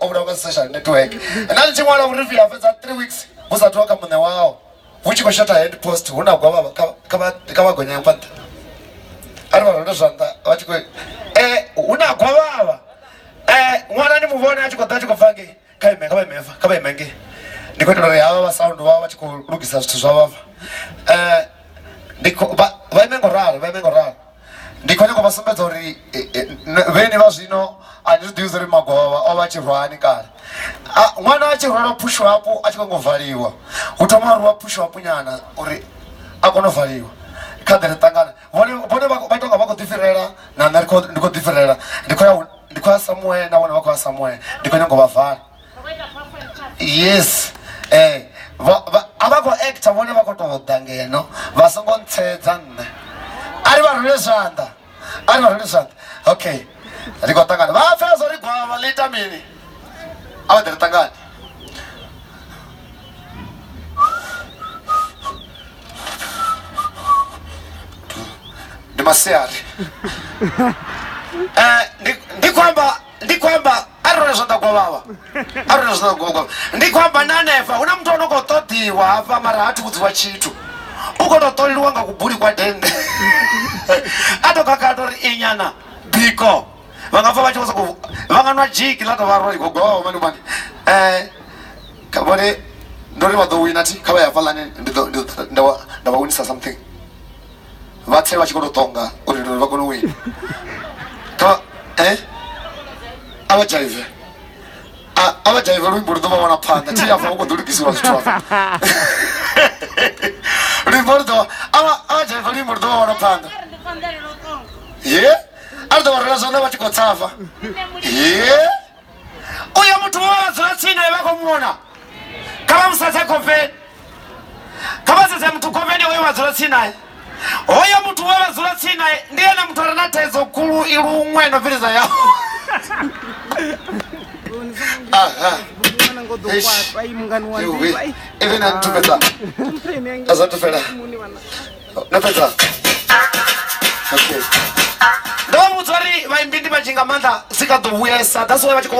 o vhulawa nga social network. Na ndi tshi ṅwala vhurifhi ha fhedza 3 weeks hu sathu wa kha muṋe wao, hu tshi khou shotha hand post, hu na gwavhavha kha vha gonya phanḓa. A ri vha rwele zwanḓa vha tshi khou hu na gwavhavha. Ṅwana ni mu vhone a tshi khou ḓa a tshi khou bva ngei, kha ime, kha vha ime hafha, kha vha ime ngei. Ndi khou itela uri havha vha sound vha vha tshi khou lugisa zwithu zwavho hafha. Ndi khou vha ime ngo ralo, vha ime ngo ralo. Ndi khou nyanga u vha sumbedza uri vheni vha zwino a ni zwi ḓivhi uri magwavhavha o vha a tshi rwa hani kale. Ṅwana a tshi rwelwa push up a tshi khou ngo valiwa, hu thoma rwiwa push up nyana uri a kone u valiwa. Kha ḓe ri ṱangane. Vhone vhone vha tonga vha khou ḓi fhirela na nṋe ndi khou ḓi fhirela. Ndi khou ya, ndi khou ya somewhere na vhone vha khou ya somewhere. Ndi khou nyanga u vha vala. Yes. A vha khou actor, vhone vha khou tou ḓa ngeno vha songo ntsedza nṋe. A ri vha rwele zwanḓa, a ri vha rwele zwanḓa. Okay, ri khou ṱangana. Vha pfha zwa uri gwavha ḽi ita mini? A vha ḓe ri ṱangane. Ndi masiari. Ndi khou amba, ndi khou amba a ri rwele zwanḓa gwavhavha, a ri rwele zwanḓa gwavhavha. Ndi khou amba na hanefha hu na muthu o no khou ṱoḓiwa hafha mara ha thi vhudziwa tshithu, u khou tou ṱoliwa nga kubuli kwa dende. A to khakha uri inyana biko vha nga pfa vha tshi vho sokou vha nga nwa dzhiki ḽa tou vha rwa gwavhavha mani mani. Vhone ndo ri vha ḓo wina thi, kha vha ye hafhaḽani ndi ḓo nda vha winisa something. Vha tse vha tshi khou tou ṱonga uri vha kone u wina. Kha a vha dzhaive, a vha dzhaive luimbo lu ḓo vha wana phanḓa thi afha hu khou ḓo lugisiwa zwithu afha. Luimbo lu ḓo a vha dzhaive luimbo lu ḓo vha wana phanḓa. Ye a ri ḓo vha rwela zwanḓa vha tshi khou tsafa. Ye uyo muthu we vha dzula tsini naye vha khou muona, kha vha musedze khofheni, kha vha sedze muthu khofheni hoyo vha dzula tsini naye. Hoyo muthu we vha dzula tsini naye ndi ene muthu a re na thaidzo khulu i luṅwe no fhirisa yao. Aha. Even a nthu fhedza. A sa thu fhela. No fhedza. Okay. Ndo vha vhudza uri vhaimbi ndi vhanzhi nga maanḓa, si kha ḓo vhuyesa. That's why vha tshi khou